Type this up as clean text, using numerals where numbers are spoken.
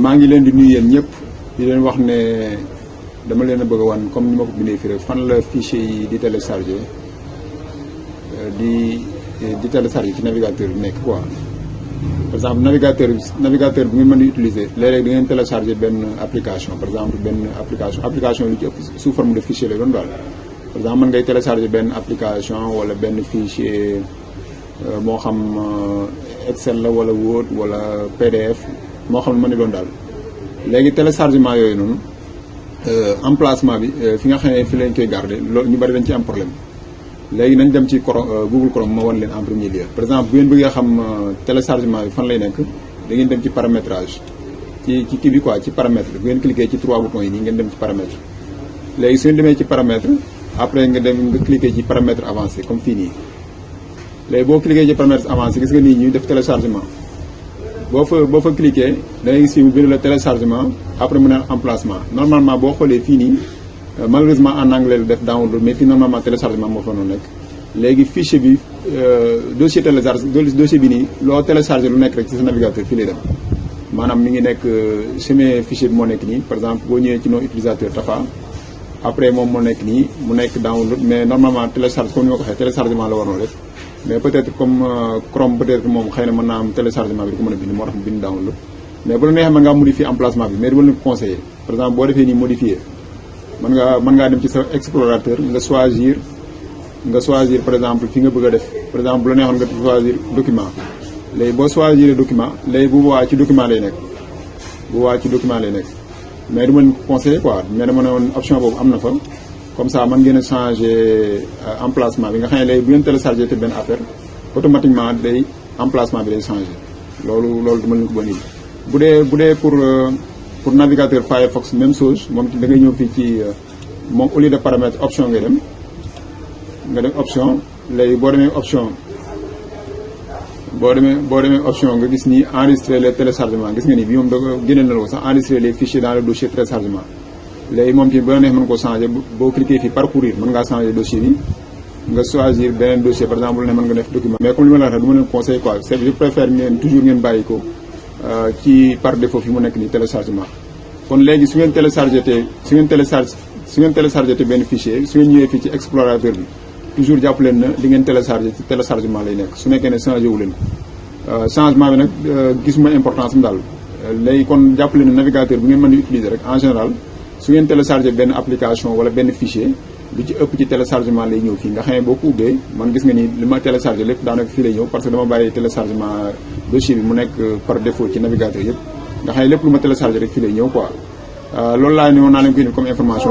maa ngi leen di nuyu yéen ñëpp di leen wax ne dama leen a bëgg a wan comme ni ma ko bindee fii rek fan la fichier yi di téléchargé di téléchargé ci navigateur bi nekk quoi. Par exemple navigateur bi ngeen mën di utiliser léeg-léeg da ngeen téléchargé benn application par exemple benn application lu ci ëpp sous forme de fichier lay doon daal. Par exemple mën ngay téléchargé benn application wala benn fichier moo xam Excel la wala Word wala PDF moo xam ne mën ni doon daal. léegi téléchargement yooyu noonu emplacement bi fi nga xam ne fi lañ koy garder loolu ñu bari dañ ci am problème. léegi nañ dem ci Google Chrome ma wan leen en premier lieu par exemple bu ngeen bëggee xam téléchargement bi fan lay nekk da ngeen dem ci paramétrage ci kii bi quoi ci paramètre bu ngeen cliquer ci 3 boutons yi nii ngeen dem ci paramètre. léegi su ngeen demee ci paramètre après nga cliquer ci paramètre avancé comme fii nii léegi boo cliquer ci paramètre avancé gis nga nii ñuy def téléchargement boo fa cliquer da ngay gis fii mu bind la téléchargement après mu ne emplacement normalement boo xoolee fii nii. Malheureusement en anglais la def download mais fii normalement téléchargement moo fa noonu nekk léegi fichier bi dossier bi nii loo téléchargé lu nekk rek ci sa navigateur fii lay dem maanaam mi ngi nekk chemin fichier bi moo nekk nii par exemple boo ñëwee ci nom utilisateur Tafa après moom moo nekk nii mu nekk download mais normalement télécharge comme ni ma ko waxee téléchargement la waroon def mais peut-être comme Chrome peut-être moom xëy na mën naa am téléchargement bi di ko mën a bind moo tax mu bind download mais bu la neexee mën ngaa modifier emplacement bi mais du ma leen ko conseillé par exemple boo defee nii modifier mën ngaa dem ci sa explorateur nga choisir par exemple fi nga bëgg a def par exemple bu la neexoon nga choisir document léegi boo choisir document léegi bu boobaa ci document lay nekk mais du ma leen ko conseiller quoi mais dama ne woon option boobu am na fa comme ça mën ngeen a changer emplacement bi nga xam ne léegi bu ngeen téléchargé te benn affaire automatiquement day emplacement bi day changer loolu du ma leen ko bonil bu dee pour navigateur Firefox même chose moom da ngay ñëw fii ci moom au lieu de paramètre option ngay dem nga dem option léegi boo demee option nga gis ni enregistrer les téléchargements gis nga ni bi moom da génneel na la ko sax enregistrer les fichiers dans le dossier téléchargement léegi moom ci ba la neex mën koo changer boo cliquer fii parcourir mën ngaa changer dossier bi nga choisir beneen dossier par exemple ne mën nga def document mais comme li ma la waxee du ma leen conseil quoi c'est je préfère toujours ngeen bàyyi ko ci par défaut fi mu nekk nii téléchargement kon léegi su ngeen téléchargé te benn fichier su ngeen ñëwee fii ci explorateur bi toujours jàpp leen na li ngeen téléchargé ci téléchargement lay nekk su nekkee ne changé wu leen ko changement bi nag gisuma importance am daal léegi kon jàpp leen na navigateur bi ngeen mën di utiliser rek en général su ngeen téléchargé benn application wala benn fichier lu ci ëpp ci téléchargement lay ñëw fii nga xam ne boo ko ubbee man gis nga ni li ma téléchargé lépp daanaka fii lay ñëw parce que dama bàyyi téléchargement dossier bi mu nekk par défaut ci navigateur yëpp nga xam ne lépp lu ma téléchargé rek fii lay ñëw quoi loolu laa ne woon naa leen ko indi comme information